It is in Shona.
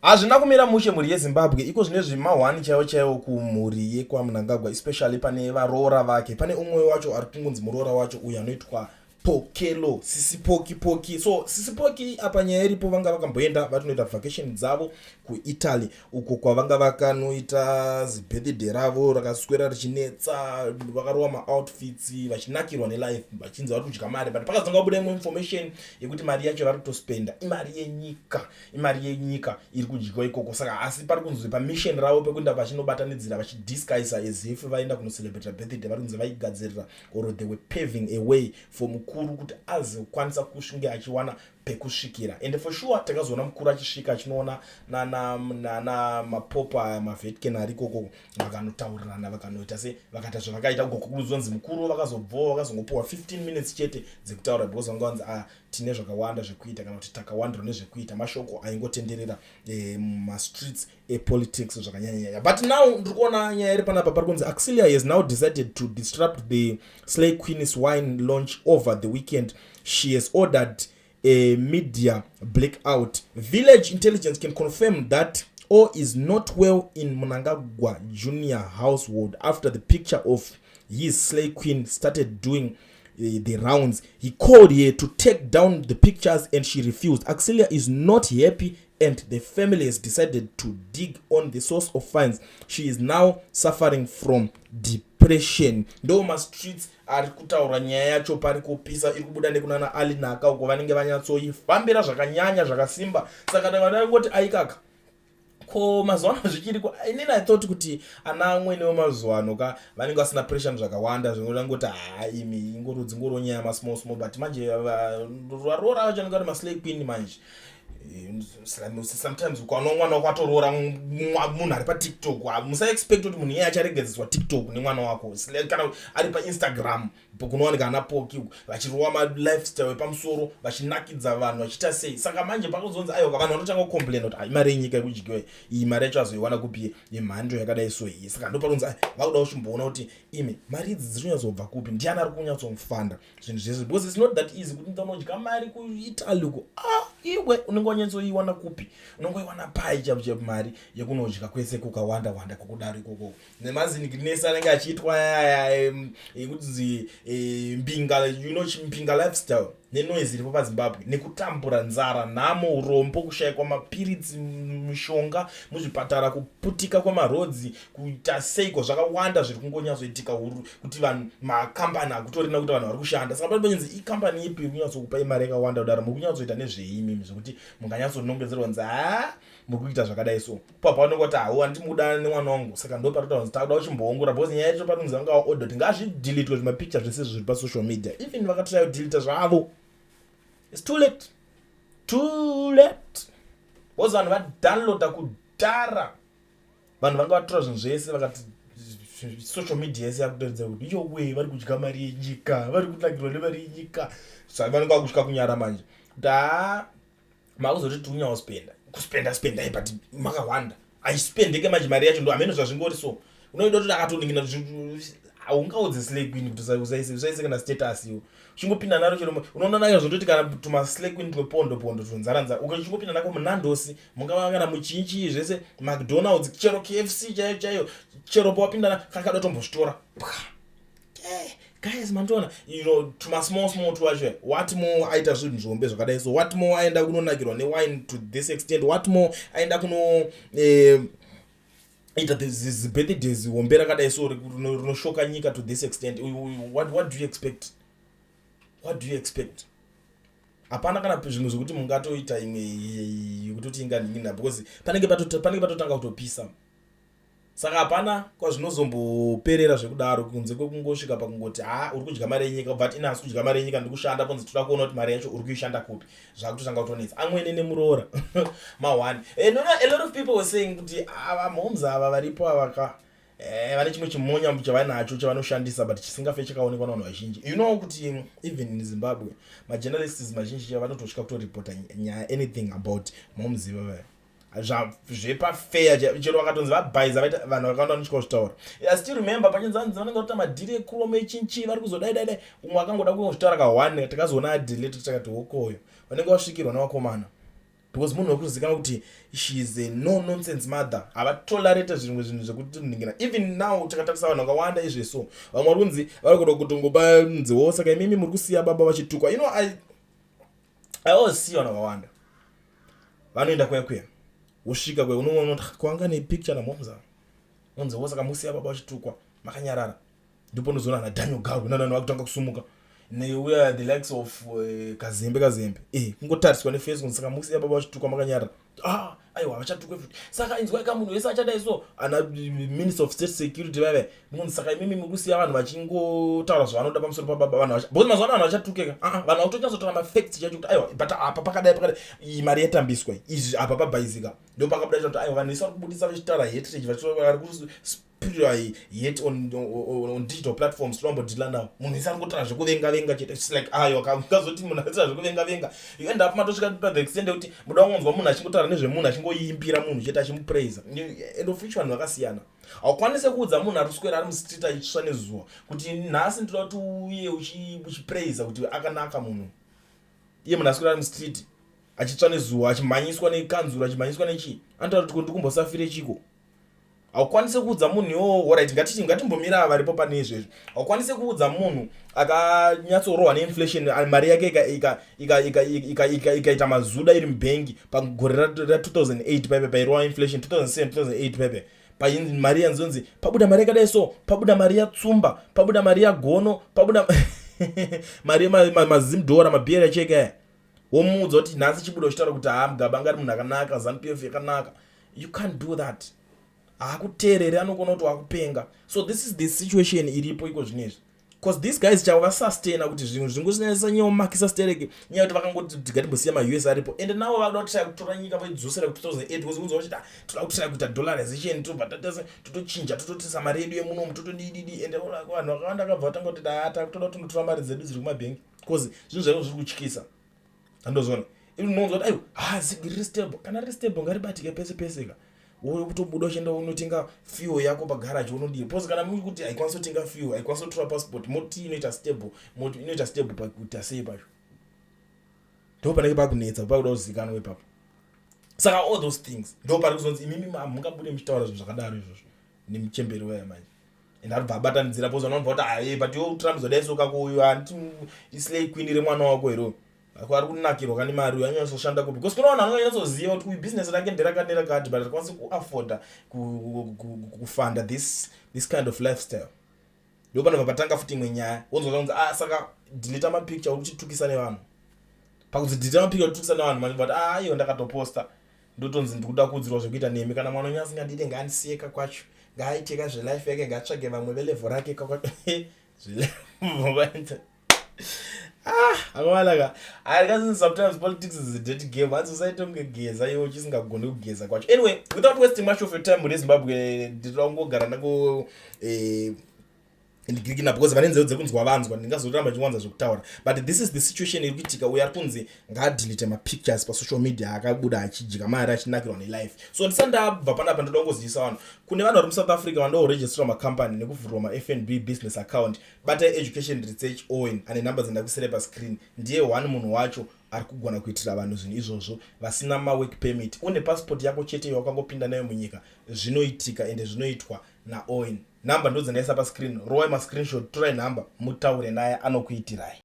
Hazvina kumira mushe mhuri yeZimbabwe iko zvine zvimahwani chaiwo chaiwo kumhuri yekwaMnangagwa, especially pane varoora vake. Pane umwe wacho ari kungonzi muroora wacho uyu anoitwa Pokelo, Sisi Poki Poki. So Sisi Poki, apa nyaya iripo, vanga vakamboenda vatinoita vacation dzavo kuItaly, uko kwavanga vakanoita zibirthday ravo rakaswera richinetsa. Vakarova maoutfits vachinakirwa nelife, vachinzi vari kudya mari, but pakazonga kubuda imwe information yekuti mari yacho vari kutospenda imari yenyika, imari yenyika iri kudyiwa ikoko. Saka asi pari kunzi pamission ravo pekuenda vachinobatanidzira vachidisguisa as if vaenda kunocelebrata birthday, vari kunzi vaigadzirira or they were paving a way for mukuru kuti azokwanisa kusvinge achiwana pekusvikira. And for sure takazoona mukuru achisvika achinoona nana mapopo aya, maVatican ari ikoko, vakanotaurirana, vakanoita se vakaita zvavakaita uko. Kuzonzi mukuru vakazobvawo vakazongopiwa 15 minutes chete dzekutaura because vanga vanzi, ah, tine zvakawanda zvekuita kana kuti takawandirwa nezvekuita. Mashoko aingotenderera mumastreets epolitics zvakanyanyanyanya. But now ndiri kuona nyaya iri panapa, pari kunzi Auxilia has now decided to disrupt the Slay Queen's wine launch over the weekend. She has ordered a media blackout. Village Intelligence can confirm that all is not well in Mnangagwa Junior household after the picture of his slay queen started doing the rounds. He called her to take down the pictures and she refused. Auxilia is not happy and the family has decided to dig on the source of funds. She is now suffering from depression. Ndo mastreets ari kutaura nyaya yacho. Pari kupisa, iri kubuda nekunana Alinaka uko, vanenge vanyatsoifambira zvakanyanya zvakasimba. Saka ndakangoti aikaka, ko mazuva ano zvichiriko? Inini I thought kuti ana amwene wemazuva ano ka vanenge vasina pressure zvakawanda, zvingoti ha, imi ingorudzi ngoro nyaya masmall small, but manje varoora vacho vanenge vari maslay queen manje. Sometimes ukaona mwana wako atoroora munhu ari paTikTok, musaexpect kuti munhu iyeye acharegedzeswa TikTok nemwana wako kana ari paInstagram kunowanika ana Poki vachirova malifestyle epamusoro, vachinakidza vanhu, vachiita sei. Saka manje pakuzonzi aiwa, vanhu vanotanga kucomplaina kuti imari yenyika yekudyiwa iyi, mari yacho azoiwana kupi yemhando yakadai? So iyi, saka ndo pakunzi vakuda kuchimboona kuti imi mari idzi dziri kunyatzobva kupi, ndiani ari kunyatsofanda zvinhu zvese, because it's not that easy kuti ndanodya mari kuItaly uko. Ah, iwe unenge wanyatsoiwana kupi? Unenge waiwana pai chaipo chaipo mari yekunodya kwese kukawanda wanda kwokudaro ikoko, nemazinginesi anenge achiitwa ekuti mbinga, chimbinga lifestyle, nenoise iripo paZimbabwe, nekutambura, nzara, nhamo, urombo, kushayikwa mapiritsi, mishonga muzvipatara, kuputika kwemarodzi, kuita seiko, zvakawanda zviri kungonyatsoitika huru kuti vanhu makambani hakutorina kuti vanhu vari kushanda. Saka panonzi ikambani ipi iri kunyatsokupai mari yakawanda kudaro? Muri kunyatsoita nezveimimi zvekuti munganyatsonongedzerwa nzi ha, muri kuita zvakadai? So pa pavanongoti hau, handimuda nemwana wangu. Saka ndo parikuta kunzi takuda kuchimboongora, because nyaya yacho panonzi vanga vaorder kuti ngazvideletwe zvimapicture zvese zviri pasocial media. Even vakatry kudeleta zvavo, it's too late, too late, because vanhu vadownloada kudhara. Vanhu vanga vatora zvinhu zvese, vakati social media yese yakutoridza kuti yowe, vari kudya mari yenyika, vari kunakirwa nemari yenyika. Saka vanenge vakutya kunyara manje kuti haa, makuzoti tiri kunyanya kuspenda spendai, but makawanda haispendeke manje mari yacho. Ndo hameno zvazvingori. So unoida kuti akatoningina, haungaudze slay queen kuti usaise kana status. Iwo uchingopinda naro chero unoona nayo zvototi kana tumaslay queen twepondo pondo tunzaranzara, uchingopinda nako muNandos, mungava kana muchinchi zvese, McDonald's, chero KFC chaiyo chaiyo, chero pawapinda kakada tombozvitora, guys, mandiona, tuma small small twacho. What more aita zvinhu zvihombe zvakadai? So what more aenda kunonakirwa newine to this extent? What more aenda kuno ita zibirthdays hombe rakadai so rinoshoka nyika to this extent? What do you expect? What do you expect? Hapana kana zvimwe zvekuti mungatoita imwe yekutoti inganingina, because panenge patotanga kutopisa. Saka hapana kwazvinozomboperera zvekudaro, kunze kwekungosvika pakungoti ha, uri kudya mari yenyika. But ini hasi kudya mari yenyika, ndiri kushanda. Ponzi toda kuona kuti mari yacho uri kuishanda kupi. Zvakutotanga kutonetsa amwene nemuroora ma1. And a lot of people were saying kuti ava moms ava varipo avaka vane chimwe chimonya chavanacho chavanoshandisa, but chisingafe chakaonekwa navanhu vazhinji. Kuti even in Zimbabwe majournalists mazhinji chavanototya kutoripota nyaya, anything about moms ivavaya zvepafeya. Chero vakatonzi vabhaiza, vaita vanhu vakawanda vanotya kuzvitaura. I still remember pachinzanzi vanenge vakuita madhiri echrome echinchi, vari kuzodai dai dai. Umwe akangoda kungozvitaura ka1, takazoona adelete, takati hokoyo, vanenge vasvikirwa nevakomana. Because munhu wekuzikanwa kuti she is a no nonsense mother, havatolerate zvimwe zvinhu zvekuti ningira. Even now takatarisa vanhu vakawanda izveso, vamwe vari kunzi vari kuda kutongopa nziwo. Saka imimi muri kusiya baba vachitukwa. I always see vanhu vakawanda vanoenda kuya kuya, wosvika kwe unoona kwanga nepicture namomza, unziwo saka musiya baba vachitukwa makanyarara. Ndipo unozoona ana Daniel Garwe nanani vakutanga kusumuka neuya, the likes of Kazembe Kazembe, kungotariswa neface, saka musiya baba vachitukwa makanyarara. Ah, aiwa, vachatukwe futi. Saka inzwai ka, munhu wese achadai so, ana Minister of State Security vaive munzi, saka imimi muri kusiya vanhu vachingotaura zvavanoda pamusoro pababa vanhu, because mazuva ano vanhu vachatukeka. Aa, vanhu vakutonyatsotaura mafacts chacho kuti aiwa, but apa pakadai pakadai, iyi mari yatambiswa, izvi apa pabhaizika. Ndo pakabuda kuti aiwa, vanhu vese vari kubudisa vachitaura hatred, vari hate on digital platforms. Tinombodhila nawo, munhu wese anongotaura zvekuvenga venga chete. It's like ayo kazoti munhu anotaura zvekuvenga venga, you end up matosvika pa the extent yekuti muda kungonzwa munhu achingotaura nezvemunhu, achingoimbira munhu chete, achimupraisa, and of which vanhu vakasiyana. Haukwanisi kuudza munhu ari kuswera ari mustreet achitsva nezuva kuti nhasi ndoda kuti uye uchipraisa kuti akanaka munhu. Iye munhu aswera ari mustreet achitsva nezuva, achimhanyiswa nekanzuro, achimhanyiswa nechii, anotaura kuti ndikumbosafire chiko. Haukwanisi kuudza munhu iwowo. Alright, ngatiti ngatimbomira varipo pane izvezvi. Haukwanisi kuudza munhu akanyatsorohwa neinflation, mari yake ikaita mazuda iri mubhengi pagore ra2008 paipe pairohwa inflation, 2007 2008 paipe painzi mari yanzonzi pabuda mari yakadai so, pabuda mari yatsumba, pabuda mari yagono, pabuda mari mazimdhora, mabhiyeri acheka aya, womuudza kuti nhasi chibuda uchitaura kuti haa, Mugabe anga ari munhu akanaka, ZANU PF yakanaka. You can't do that. Haakuteereri, anokona kuti wakupenga. So this is the situation iripo iko zvinezvi, because these guys chavo vasustaina kuti zvinhu zvingosanyanya stereke, nyaya yekuti vakangoti tigatimbosiya maUS aripo, and navo vakuda kutraya kutora nyika voidzosera ku2008, because kunzwa vachiti, ah, toda kutraya kuita dollarization, tobva totochinja, tototisa mari yedu yemunomu, totodididi. And vanhu vakawanda akabva vatanga kuti ata toda kutondotora mari dzedu dziri kumabhengi, because zvinhu zvaivo zviri kutyisa. Andozvona unonzwa kuti aiwa, ha, ZiG riri stable. Kana riri stable, ngaribatike pese pese ka. Wotobuda uchienda unotenga fuel yako pagaraji, unodii? Because kana muri kuti haikwanisi kutenga fuel, haikwanisi kutora passport, moti inoita stable, moti inoita stable pakuita sei pacho? Ndo panenge pakunetsa, pakuda kuzikanwa ipapo. Saka all those things ndo pari kuzonzi imimi hamungabude muchitaura zvinhu zvakadaro izvozvo nemuchemberi waya manje. And aribva abatanidzira because vanobva kuti aye, but iwe Trump zodai so kako, uyu handiti islay queen remwana wako here? Ari kunakirwa kani mari uyu, anyatsoshanda kupi? Because kuna vanhu vanonyatsoziva kuti uyu business rake nderakati nerakati, but rikwanisi kuafforda kufanda this kind of lifestyle. Ndo panobva patanga futi imwe nyaya, wonzwa kunzi, ah, saka deleta mapicture, uri kuchitukisa nevanhu. Pakuzi deleta mapicture, uchitukisa nevanhu manje, but ah, iyo ndakatoposta, ndotonzi ndikuda kuudzirwa zvekuita nemi. Kana mwana wenyu asingandide, ngaandisiyeka kwacho, ngaaiteka zvelife yake, ngaatsvage vamwe velevel rake. Zvelevel, ah, akawanaka arikazi. Sometimes politics is a dirty game. Hanzi usaite kunge Geza iwe uchisingagoni kugeza kwacho. Anyway, without wasting much of your time, muri Zimbabwe, ndinoda kungogara ndako ndigirikina, because vane nzeve dzekunzwa vanzwa. Ndingazoramba ndichiwanza zvekutaura, but this is the situation iri kuitika. Uyo ari kunzi ngaadelete mapictures pasocial media akabuda achidya mari, achinakirwa nelife. So ndisati ndabva panapa, ndoda kungozivisa vanhu, kune vanhu vari muSouth Africa vandoregisterwa macompany nekuvhurwa maFNB business account, batai Education Research Owen, ane nhamba dzandakuisire pascreen. Ndiye one munhu wacho ari kugona kuitira vanhu zvinhu izvozvo vasina mawork permit. Une passport yako chete yawakangopinda nayo munyika, zvinoitika ende zvinoitwa naOwen. Nhamba ndo dzandaisa pascreen. Rowai mascreenshot, torai nhamba, mutaure naye, anokuitirai.